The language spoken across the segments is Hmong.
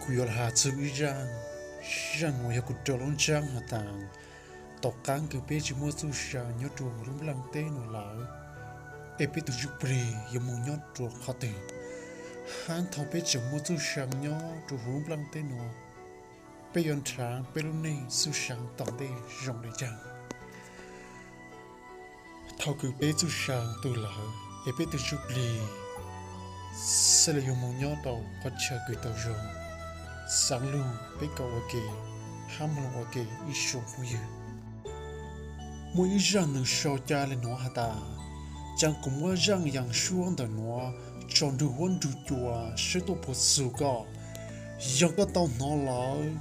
Kuv yuav los has txog ib zaj, zaj nuav yog kuv rau lub ntsab has tas, tom qaab kws peb tsi muaj txuj sa nyob rua huv lub nplajteb nuav lawm, es peb tug ntsuj plig yuav moog nyob rua qhov twg, hab thaum peb tseem muaj txuj sa nyob rua huv lub nplajteb nuav, peb yuav nrhav peb lub neej txuj sa tom ntej zoo le caag. Thaum kws peb txuj sa tu lawm es peb tug ntsuj plig xaav le yuav moog nyob rua qhov chaw kws tau zoo, xaav lug peb kawm ua ke hab mloog ua ke ib tsoom phooj ywg. Muaj ib zaj nwg sau ca le nuav has tas, caag kuv muab zaj yaam suab ntawm nuav tso nrug huab nrug cua saib tuaj puas txug koj. Yog koj tau nov lawm,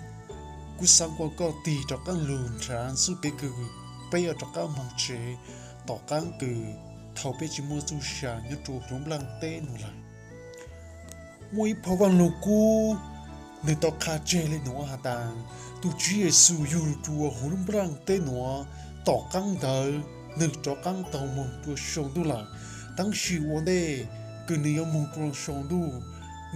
kuv xaav ua koj tig rov qaab lug nrhav txuj kev kws peb yuav rov qaab moog tsev, tom qaab kws thaum peb tsi muaj txuj sa nyob rua huv lub nplajteb nuav lawm. Muaj ib phau Vaaj Lug Kub nwg tau qha tseg le nuav has tas, tug Tswv Yexus yug rua huv lub nplajteb nuav, tom qaab ntawd nwg rov qaab taug moog rua sau ntuj lawm. Tab sis ua ntej kws nwg yuav moog rua sau ntuj,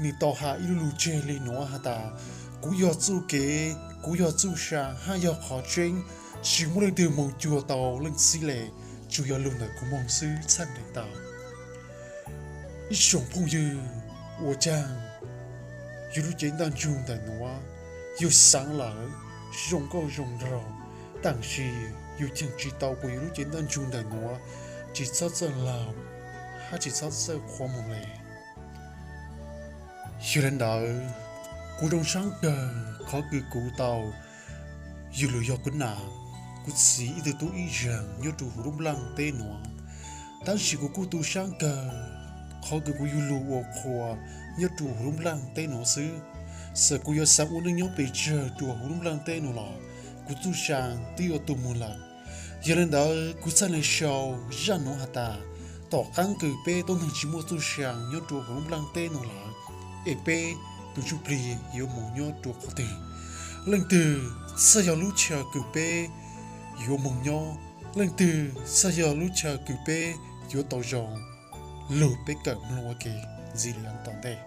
nwg tau has ib lu lug tseg le nuav has tas, kuv yog txuj kev, kuv yog txuj sa hab yog qhov tseeb, tsi muaj leej twg moog cuag tau Leej Txiv le, tsuas yog lug ntawm kuv moog xwb txhaj le tau. Ib tsoom phooj ywg, ua caag yug lub cev ntaj ntsug ntawm nuav, yug xaav lawm zoo nkauj zoo nraug, tab sis yug cheem tsi tau kuas yug lub cev ntaj ntsug ntawm nuav tsi txhob txawj laug hab tsi txhob txawj qhuav moog le. Yog le ntawd, kuv zoo sab kawg qhov kws kuv tau yug lug yog kuv nam kuv txiv ib tug tub ib zaag nyob rua huv lub nplajteb nuav. Tab sis kuv kuj tu sab kawg qhov kws kuv yug lug ua qhua nyob rua huv lub nplajteb nuav xwb. Txawm kuv yuav xaav ua neej nyob pes tsawg rua huv lub nplajteb nuav los, kuv txuj sa twb yuav tu moog lawm. Yog le ntawd kuv txhaj le sau zaj nuav has tas, tom qaab kws peb tuab neeg tsi muaj txuj sa nyob rua huv lub nplajteb nuav lawm, es peb tug ntsuj plig yuav moog nyob rua qhov twg? Leej twg txhaj yog lub chaw kws peb yuav moog nyob? Leej twg txhaj yog lub chaw kws peb yuav tau zoo lug peb kawm mloog ua ke ntxiv le tom ntej?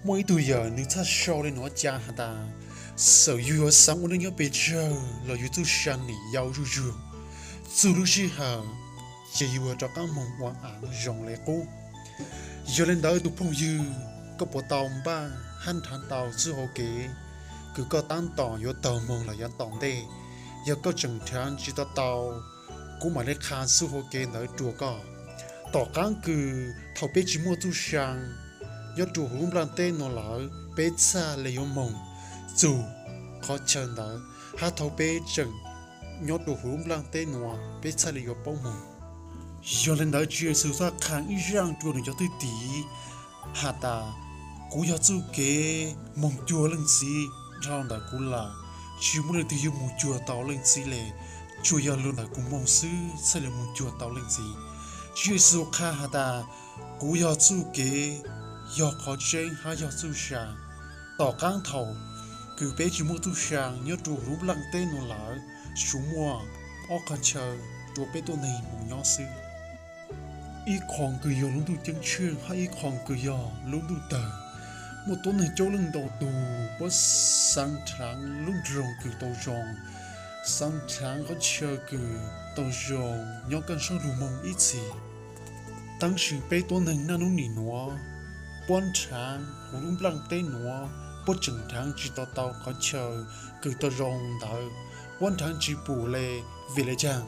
Muaj ib tug yawm nwg txhaj sau le nuav ca has tas, txawm yug yuav xaav ua neej nyob pes tsawg los yug txuj sa nim yau zuj zug, txug lub sij hawm ces yug yuav rov qaab moog ua aav zoo le qub. Yog le ntawd tug phooj ywg, koj puas tau npaj hab nrhav tau txuj hauv kev kws koj taab tom yuav taug moog los yav tom ntej? Yog koj tseem nrhav tsi tau tau, kuv mam le qha txuj hauv kev ntawd rua koj. Tom qaab kws thaum peb tsi muaj txuj sa nyob rua huv lub nplajteb nuav lawm, peb txhaj le yuav moog txug qhov chaw ntawd, hab thaum peb tseem nyob rua huv lub nplajteb nuav peb txhaj le yuav paub moog. Yog le ntawd Tswv Yexus txhaj qha ib zaaj rua nwg cov thwj tim has tas, kuv yog txuj kev, moog cuag Leej Txiv dhau ntawm kuv lawm, tsi muaj leej twg yuav moog cuag tau Leej Txiv le, tsuas yog lug ntawm kuv moog xwb txhaj le moog cuag tau Leej Txiv. Tswv Yexus qha has tas, kuv yog txuj kev, yog qhov tseeb hab yog txuj sa. Tom qaab thaum kws peb tsi muaj txuj sa nyob rua huv lub nplajteb nuav lawm, tsuas muaj ob qhov chaw rua peb tuab neeg moog nyob xwb. Ib qho kws yog lub ntuj ceeb tsheej hab ib qho kws yog lub ntuj tawg. Muaj tuab neeg coob leej ntau tug puab xaav nrhav lub nroog kws tau zoo, xaav nrhav qhov chaw kws tau zoo nyob kaj sab lug moog ib txhis. Tab sis peb tuab neeg naj nub nim nuav, puab nrhav huv lub nplajteb nuav, puab tseem nrhav tsi tau tau qhov chaw kws tau zoo ntawd, puab nrhav tsi pum le. Vim le caag?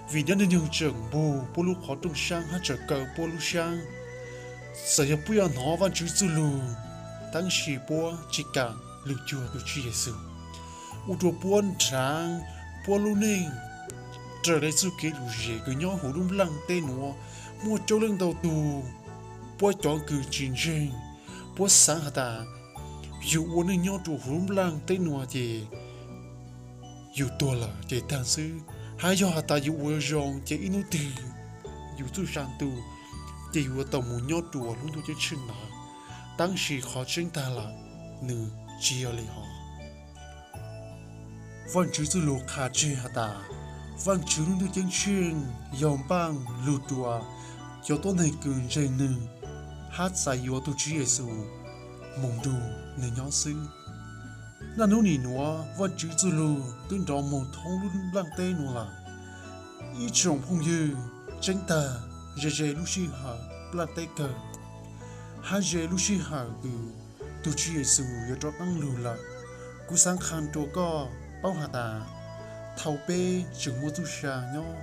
Vim dlaab Ntxwg Nyoog tseem npug puab lub qhov rooj saab hab tseem kaw puab lub saab. Txawm yog puab yuav hnov Vaajtswv txuj lug, tab sis puab tsi kaam lug cuag tug Tswv Yexus, ua rua puab nrhav puab lub neej raws le txuj kev lom zem kws nyob huv lub nplajteb nuav. Muaj coob leej ntau tug, puab cov kws tsi ntseeg, puab xaav has tas, yug ua neej nyob rua huv lub nplajteb nuav ces yug tuag lawm ces taag xwb, hab yog has tas yug ua zoo ces ib nub twg yug txuj sa tu ces yug yuav tau moog nyob rua lub ntuj ceeb tsheej ntawd. Tab sis qhov tseeb taag lawm, nwg tsi yog le hov. Vaajtswv txuj lug qha tseg has tas, Vaajtswv lub ntuj ceeb tsheej yog npaaj lug rua cov tuab neeg kws ntseeg nwg hab txais yuav tug Tswv Yexus. moog nrug nwg nyob xwb. Naj nub nim nuav Vaajtswv txuj lug twb nrov moog thoob lub nplaaj teb nuav lawm. Ib tsoom phooj ywg, tseeb tag, ze ze lub sij hawm nplaaj teb kawg, hab ze lub sij hawm kws tug Tswv Yexus yuav rov qaab lug lawm, kuv xaav qha rua koj paub has tas, thaus peb tseem muaj txuj sa nyob,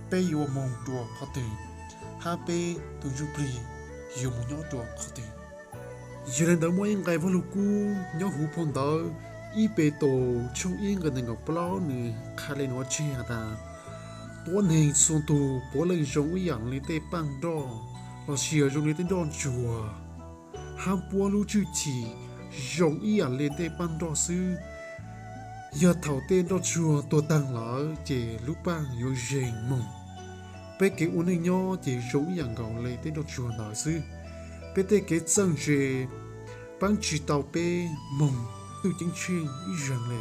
peb yuav moog rua qhov twg, hab peb tug ntsuj plig yuav moog nyob rua qhov twg. Yog le ntawd muaj ib nqai Vaaj Lug Kub nyob huv phau ntawv Ib Petus tshooj ib nqai neeg nkaum plaub nwg qha le nuav tseg has tas, tuab neeg txhua tug puav leej zoo ib yaam le tej paaj nroj, lossis zoo le tej nroj tsuag, hab puab lub tshwj chim zoo ib yaam le tej paaj nroj xwb. Yog thaus tej nroj tsuag tuag taag lawm ces lub paaj yuav zeeg moog. Peb kev ua neej nyob ces zoo ib yaam nkaus le tej nroj tsuag ntawd xwb. Peb tej kev txawj ntse paab tsi tau peb moog ntuj ceeb tsheej ib zaag le.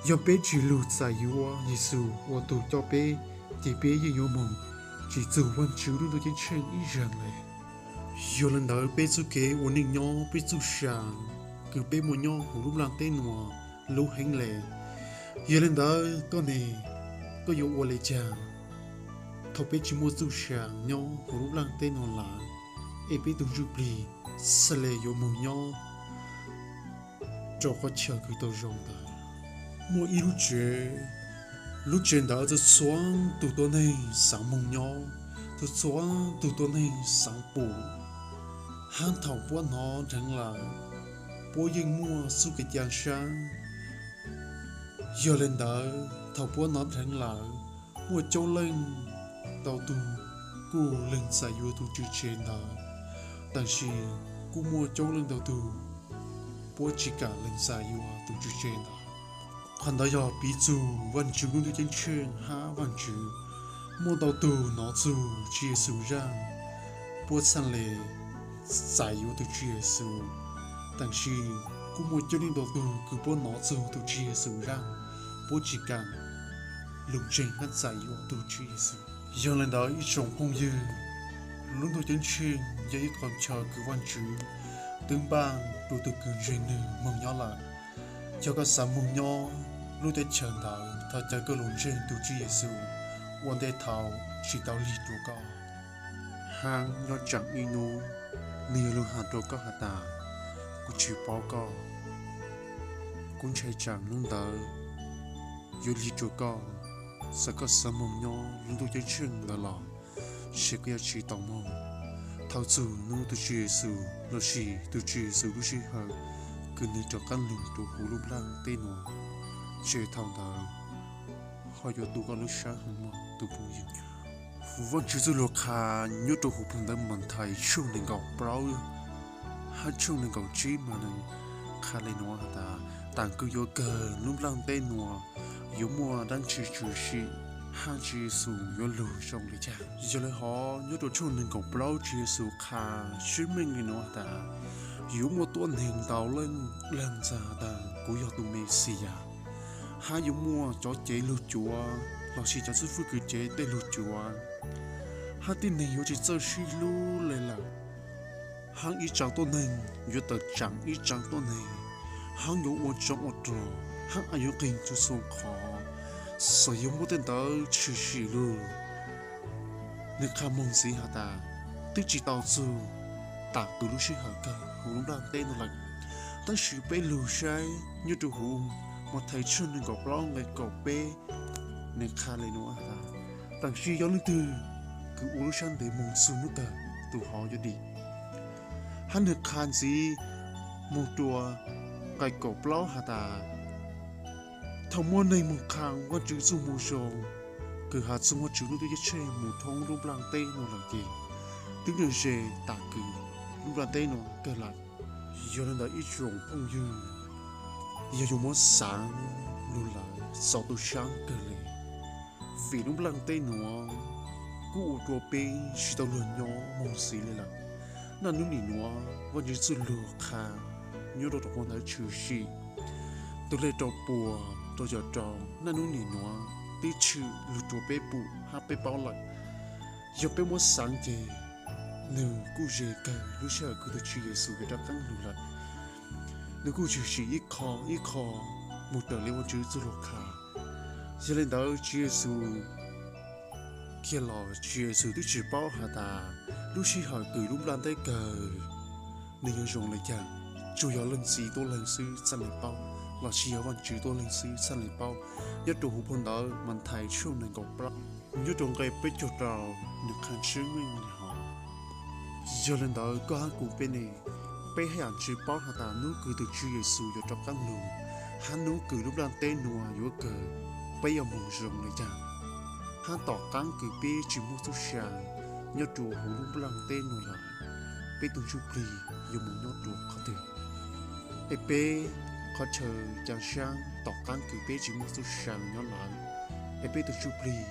Yog peb tsi lug txais yuav Yexus ua tug coj peb, ces peb yeej yuav moog tsim txug Vaajtswv lub ntuj ceeb tsheej ib zaag le. Yog le ntawd peb txuj kev ua neej nyob, peb txuj sa kws peb muaj nyob huv lub nplaaj teb nuav lub heev le. Yog le ntawd koj ne, koj yuav ua le caag thaus peb tsi muaj txuj sa nyob huv lub nplaaj teb nuav lawm, es peb tug ntsuj plig txhaj le yuav moog nyob rua qhov chaw kws tau zoo ntawd? Muaj ib lub tsev, lub tsev ntawd txhua txhua tug tuab neeg xaav moog nyob, txhua txhua tug tuab neeg xaav pum, hab thaus puab nov dheev lawm, puab yeej muaj txuj kev ca sab. Yog le ntawd thaus puab nov dheev lawm, muaj coob leej ntau tug kuj leeg txais yuav tug tswv tsev ntawd, tab sis kuj muaj coob leej ntau tug puab tsi kam leeg txais yuav tug tswv tsev ntawd. Qhov ntawd yog piv txug Vaajtswv lub ntuj ceeb tsheej hab Vaajtswv. Muaj ntau tug nov txug Tswv Yexus zaaj, puab txhaj le txais yuav tug Tswv Yexus, tab sis kuj muaj coob leej ntau tug kws puab nov txug tug Tswv Yexus zaaj, puab tsi kam lug ntseeg hab txais yuav tug Tswv Yexus. Yog le ntawd ib tsoom phooj ywg, lub ntuj ceeb tsheej yog ib qho chaw kws Vaajtswv twb npaaj rua tug kws ntseeg nwg moog nyob lawm. Yog koj xaav moog nyob lub teb chaws ntawd, thov caw koj lug ntseeg tug Tswv Yexus ua ntej thaus tsi tau lig rua koj. Hab nyob tsaam ib nub nwg yuav lug has rua koj has tas, kuv tsi paub koj. Kuv ntshai tsaam nub ntawd yuav lig rua koj. Txawm koj xaav moog nyob lub ntuj ceeb tsheej ntawd los, tab sis koj yuav tsi tau moog thaus txug nub tug Tswv Yexus lossis tug Tswv Yexus lub sij hawm kws nwg rov qaab lug rua huv lub nplaaj teb nuav, ces thaus ntawd ho yuav tu koj lub sab heev mog tug phooj ywg. Vaajtswv txuj lug qha nyob rua huv phau ntawv Mathais tshooj neeg nkaum plaub hab tshooj neeg nkaum tsib mas nwg qha le nuav has tas, taam kws yuav kawg lub nplaaj teb nuav yuav muaj dlaab tsi tshwm sim, hab Tswv Yexus yuav lug zoo le caag? Yog le hov nyob rua tshooj neeg nkaum plaub Tswv Yexus qha sib meej le nuav has tas, yuav muaj tuab neeg ntau leej leeg txais has tas kuv yog tug Mexiyas, hab yuav muaj cov cev lug cuav lossis cov xib fwb kws cev tej lug cuav hab tib neeg yuav tsi txawj sib hlub le lawm, hab ib tsaa tuab neeg yuav tawm tsaam ib tsaa tuab neeg, hab yuav ua tsov ua rog, hab yuav nqeg txhua txhua qhov, txawm yuav muaj tej ntawd tshwm sim lug. Nwg qha moog ntxiv has tas, twb tsi tau txug taam kws lub sij hawm kawg huv lub nplaaj teb nuav lawm. Tab sis peb lug saib nyob rua huv Mathais tshooj neeg nkaum plaub nqe kaum peb, nwg qha le nuav has tas, taam sis yog leej twg kws ua lub sab ntev moog txug nub kawg, tug hov yuav dim. Hab nwg qha ntxiv moog rua nqe kaum plaub has tas, thaus muaj neeg moog qha Vaajtswv txuj moo zoo kws has txug Vaajtswv lub ntuj ceeb tsheej moog thoob lub nplaaj teb nuav lawm ces, twb nyuaj ze taam kws lub nplaaj teb nuav kawg lawm. Yog le ntawd ib tsoom phooj ywg, yog yuav muab xaav lug lawm txaus tu sab kawg le, vim lub nplaaj teb nuav kuj ua rua peb tsi tau luag nyob moog ntxiv le lawm. Naj nub nim nuav Vaajtswv txuj lug qha nyob rua rau qhov ntawd tshwm sim, tug lej rau puas rau caum rau naj nub nim nuav twb tshwm lug rua peb pum hab peb paub lawm. Yog peb muab xaav ces Nws kuj ze kawg lub sij hawm kws tus Tswv Yexus yuav rov qaab lug lawm. Nws kuj tshwm sim ib qho ib qho moog raws li Vaajtswv txuj lug qha. Yog le ntawd Tswv Yexus kiag los Tswv Yexus twb tsi paub has tas lub sij hawm kws lub nplaj nteb kawg nws yuav zoo le caag. Tsuas yog leej txiv tuab leeg xwb txhaj le paub, lossis yog Vaajtswv tuab leeg xwb txhaj le paub. Nyob rua huv phau ntawv Mathais tshooj neeg nkaum plaub nyob rua nqe peb caug rau nws qha tseeb meej le hov. Yog le ntawd koj hab kuv peb ne, peb haj yam tsi paub has tas nub kws tus Tswv Yexus yuav rov qaab lug, hab nub kws lub nplaj nteb nuav yuav kawg, peb yuav moog zoo le caag, hab tom qaab kws peb tsi muaj txuj sa nyob rua huv lub nplaj nteb nuav lawm, peb tug ntsuj plig yuav moog nyob rua qhov twg, es peb qhov chaw ca saab tom qaab kws peb tsi muaj txuj sa nyob lawm, es peb tug ntsuj plig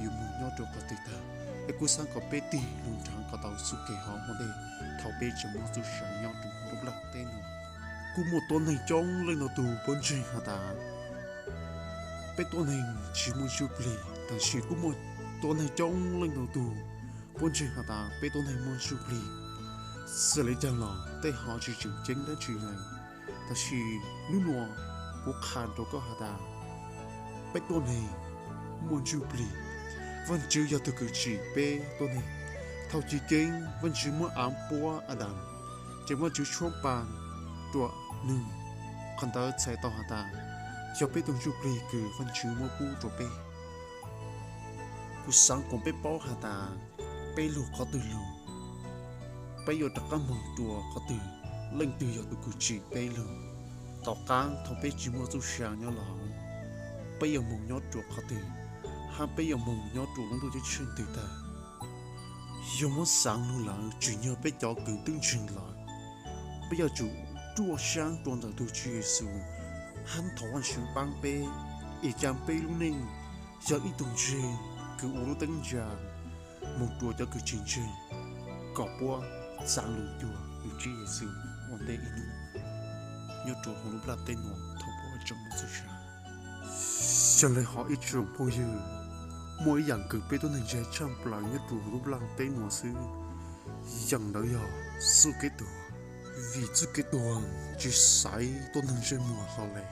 yuav moog nyob rua qhov twg tag. Es kuv xaav kom peb tig lug nrhav kom tau txuj kev hov ua ntej thaum peb tsi muaj txuj sa nyob rua huv lub nplaj nteb nuav. Kuj muaj tuab neeg coob leej ntau tug puab ntseeg has tas peb tuab neeg tsi muaj ntsuj plig, tab sis kuj muaj tuab neeg coob leej ntau tug puab ntseeg has tas peb tuab neeg muaj ntsuj plig. Txawm le caag los tej hov tsi tseem ceeb dlaab tsi le, tab sis nub nuav kuv qha rua koj has tas peb tuab neeg muaj ntsuj plig. Vaajtswv yog tug kws tsim peb tuab neeg. Thaum chiv keeb Vaajtswv muab av puab Adas, ces Vaajtswv tshuab pa rua nwg, qhov ntawd txhais tau has tas yog peb tug ntsuj plig kws Vaajtswv muab pub rua peb. Kuv xaav kom peb paub has tas peb lug qhov twg lug, peb yuav rov qaab moog rua qhov twg, leej twg yog tug kws tsim peb lug. Tom qaab thaum peb tsi muaj txuj sa nyob lawm, peb yuav moog nyob rua qhov twg, hab peb yuav moog nyob rua lub ntuj ceeb tsheej twg tag. Yog muab xaav lug lawm tsim nyog peb cov kws twb ntseeg lawm, peb yuav tsum ruaj saab rua ntawm tug Tswv Yexus, hab thov Vaajtswv paab peb, es ca peb lub neej yog ib tug ntseeg kws ua lub teeb ntsa moog rua cov kws tsi ntseeg, kom puab xaav lug cuag tug Tswv Yexus ua ntej ib nub nyob rua huv lub nplaj teb nuav thaum puab tsi muaj txuj sa. Yog le hov ib tsoom phooj ywg, muaj ib yaam kws peb tuab neeg ntseeg tshaaj plaws nyob rua huv lub nplaj teb nuav xwb, yaam ntawd yog txuj kev tuag. Vim txuj kev tuag tsi xaiv tuab neeg ntsej muag hlo le.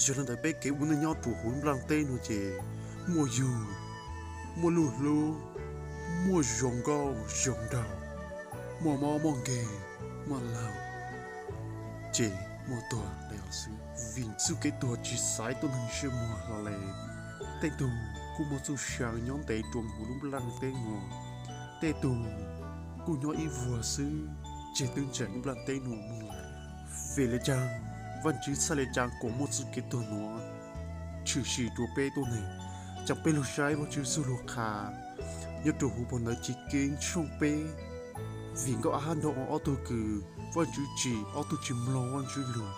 Yog le ntawd peb kev ua neej nyob rua huv lub nplaj teb nuav ces muaj yug, muaj luj hlub, muaj zoo nkauj zoo nraug, muaj mob muaj nkeeg, muaj laug, ces muaj tuag le hov xwb. Vim txuj kev tuag tsi xaiv tuab neeg ntsej muag hlo le. Tej tug kuj muaj txuj sa nyob ntev rua huv lub nplaj teb nuav, tej tug kuj nyob ib vuag xwb ces twb ntsais lub nplaj teb nuav moog lawm. Vim le caag Vaajtswv txhaj le caag kuas muaj txuj kev tuag nuav tshwm sim rua peb tuab neeg? Caag peb lug saib Vaajtswv txuj lug qha nyob rua huv phau ntawv Chiv Keeb tshooj peb. Vim Nkauj Ab hab Nraug Ua ob tug kws Vaajtswv tsim, ob tug tsi mloog Vaajtswv lug,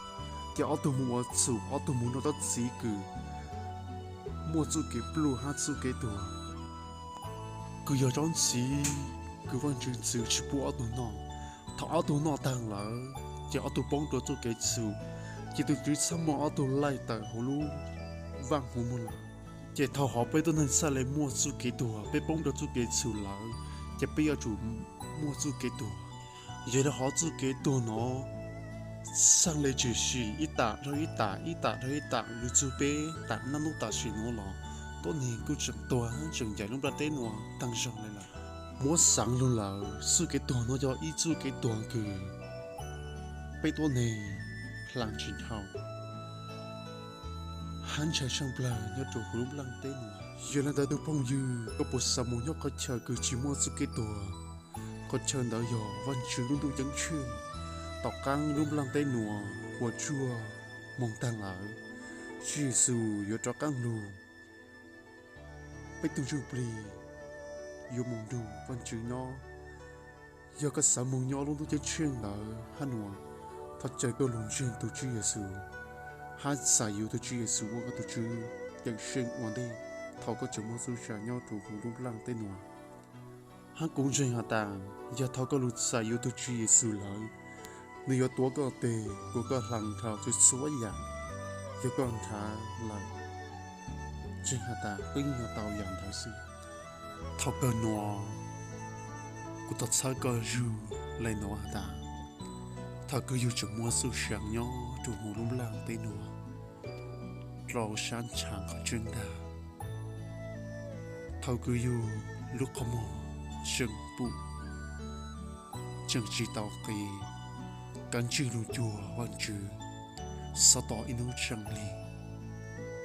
ces ob tug moog ua txhum, ob tug moog nrug tsob txiv kws muaj txuj kev pluj hab txuj kev tuag, kws yog tsob txiv kws Vaajtswv txwv tsi pub ob tug noj. Thaum ob tug noj taag lawm, ces ob tug poob rua txuj kev txhum, ces tug Tswv txhaj muab ob tug laij tawm huv lub vaaj huv moog lawm. Ces thaum hov peb tuab neeg txhaj le muaj txuj kev tuag, peb poob rua txuj kev txhum lawm, ces peb yuav tsum muaj txuj kev tuag. Yog le hov txuj kev tuag nuav txhaj le tshwm sim ib tam dhau ib tam, ib tam dhau ib tam lug txug peb tam naj nub tam sim nuav los, tuab neeg kuj tseem tuag tseem ncaim lub nplaj teb nuav taag zog le lawm. Muab xaav lug lawm, txuj kev tuag nuav yog ib txuj kev tuag kws peb tuab neeg hla tsi dhau hab ntshai tshaaj plawg nyob rua huv lub nplaj teb nuav. Yog le ntawd tug phooj ywg, koj puas xav moog nyob qhov chaw kws tsi muaj txuj kev tuag? Qhov chaw ntawd yog Vaajtswv lub ntuj ceeb tsheej. Tom qaab lub nplaj teb nuav puas tsuaj moog taag lawm, Tswv Yexus yuav rov qaab lug, peb tug ntsuj plig yuav moog nrug Vaajtswv nyob. Yog koj xav moog nyob lub ntuj ceeb tsheej ntawd hab nuav, thov caw koj lug ntseeg tug Tswv Yexus hab txais yuav tug Tswv Yexus ua koj tug Tswv Ceeb Tsheej ua ntej thaum koj tseem muaj txuj sa nyob rua huv lub nplaj teb nuav. Hab kuv ntseeg has tas, yog thaum koj lug txais yuav tug Tswv Yexus lawm, nwg yuav tuav koj teg kuas koj hla nrho txhua txhua yaam. Yog koj nrhav lawm, ntseeg has tas koj yeej yuav tau yaam ntawd xwb. Thaum kawg nuav, Kuv tau txhawb koj zug le nuav has tas, thaum kws yug tseem muaj txuj sa nyob rua huv lub nplaj teb nuav, rau sab ntsha qhov tseeb ntag, thaum kws yug lub qhov muag tseem pum, tseem tsi tau qis, kav ntswj lug cuag Vaajtswv, xob tos ib nub tseem le.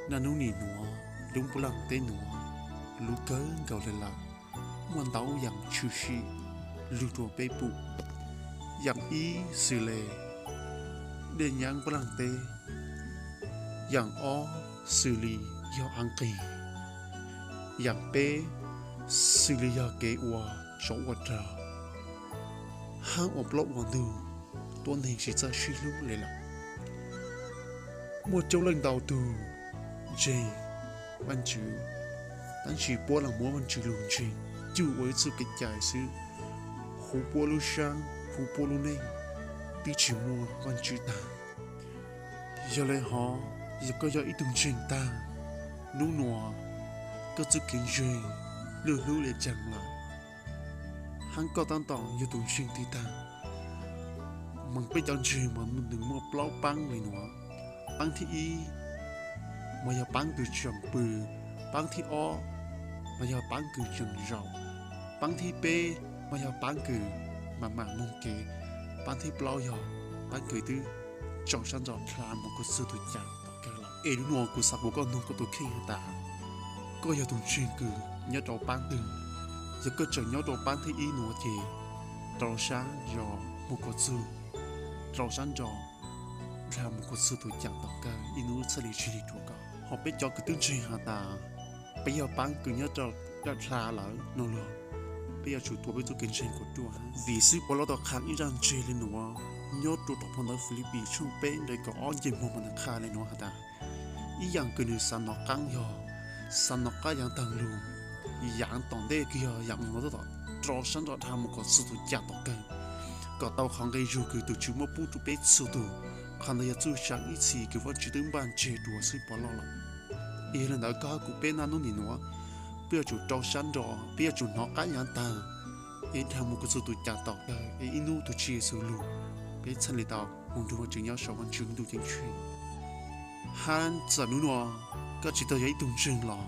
Naj nub nim nuav lub nplaj teb nuav luv kawg nkaus le lawm, muaj ntau yaam tshwm sim lug rua peb pum. Yaam ib xws le dlej nyaab nplaj teb, yaam ob xws le yog aav qis, yaam peb xws le yog kev ua tsov ua rog, hab ua plaub ua ntug, tuab neeg tsi txawj sib hlub le lawm. Muaj coob leej ntau tug ntseeg Vaajtswv, tab sis puab los muab Vaajtswv lug ntseeg cuj ua ib txuj kev cai xwb, huv puab lub sab, huv puab lub neej, twb tsi muaj Vaajtswv taag. Yog le hov, yog koj yog ib tug ntseeg taag, nub nuav koj txuj kev ntseeg lwj hlub le caag lawm, hab koj taab tom yog tug ntseeg twg taag? Mas peb cov ntseeg mas nwg muaj plaub paab le nuav. Paab thib ib mas yog paab kws tseem pw, paab thib ob mas yog paab kws tseem zaum, paab thib peb mas yog paab kws mam mam moog kev, paab thib plaub yog paab kws twb rau sab ntso dlha mus kuas txug tug cam tom kawg lawm. Es nub nuav kuv xaav kuas koj nug koj tug kheej has tas, koj yog tug ntseeg kws nyob rau paab twg? Yog koj tseem nyob rau paab thib ib nuav ces rau sab ntso mus kuas txug, rau sab ntso dlha mus kuas txug tug cam tom kawg, ib nub txhaj le tseg le rua koj. Ho peb cov kws twb ntseeg has tas peb yog paab kws nyob rau dlha lawm no los, peb yuav tsum tuav peb txuj kev ntseeg kom ruaj. Vim xib Paulus tau qha ib zaj ntseeg le nuav nyob rua tom phau ntawv Filipis tshooj peb nqe kaum ob nce moog mas nwg qha le nuav has tas, ib yaam kws nwg xaav nov qaab yog, xaav nov qab yaav taag lug, yaav tom ntej kws yog yaav mus nuav tab tom rau sab ntso dlha mus kom txug tug cam tom kawg, kom tau qhov nqe zug kws tug Tswv muab pub rua peb txhua tug. Qhov ntawd yog txuj sa ib txhis kws Vaajtswv twb npaj tseg rua xib Paulus lawm. Es yog le ntawd koj hab kuv peb naj nub nim nuav, peb yuav tsum rau sab ntso, peb yuav tsum nov qab yaav taag, es dlha mus kuas txug tug cam tom kawg, es ib nub tug Tswv Yexus lug, peb txhaj le tau moog nrug Vaajtswv nyob sau Vaajtswv ntuj ceeb tsheej. Hab txawm nub nuav koj tsi tau yog ib tug ntseeg los,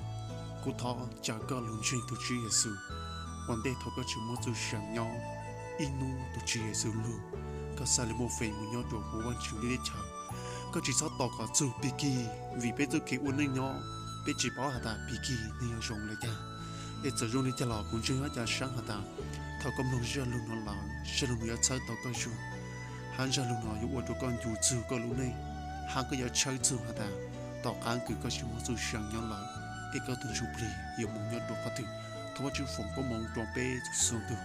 kuv thov caw koj lug ntseeg tug Tswv Yexus ua ntej thaum koj tseem muaj txuj sa nyob. Ib nub tug Tswv Yexus lug, koj xaav le muaj feem mus nyob rua huv Vaajtswv ntiaj teb chaws, koj tsi txhob tos kom txug pig kig, vim peb txuj kev ua neej nyob, peb tsi paub has tas pig kig nwg yuav zoo le caag. Es txawm zoo le caag los kuv ntseeg hab ca saab has tas, thaum koj mloog zaj lug nuav lawm, zaj lug nuav yuav txhawb tau koj zug, hab zaj lug nuav yuav ua rua koj ncu txug koj lub neej, hab koj yuav tshawb txug has tas, tom qaab kws koj tseem muaj txuj sa nyob lawm, es koj tug ntsuj plig yuav moog nyob rua qhov twg. Thov Vaajtswv foom koob moov rua peb txhua tug.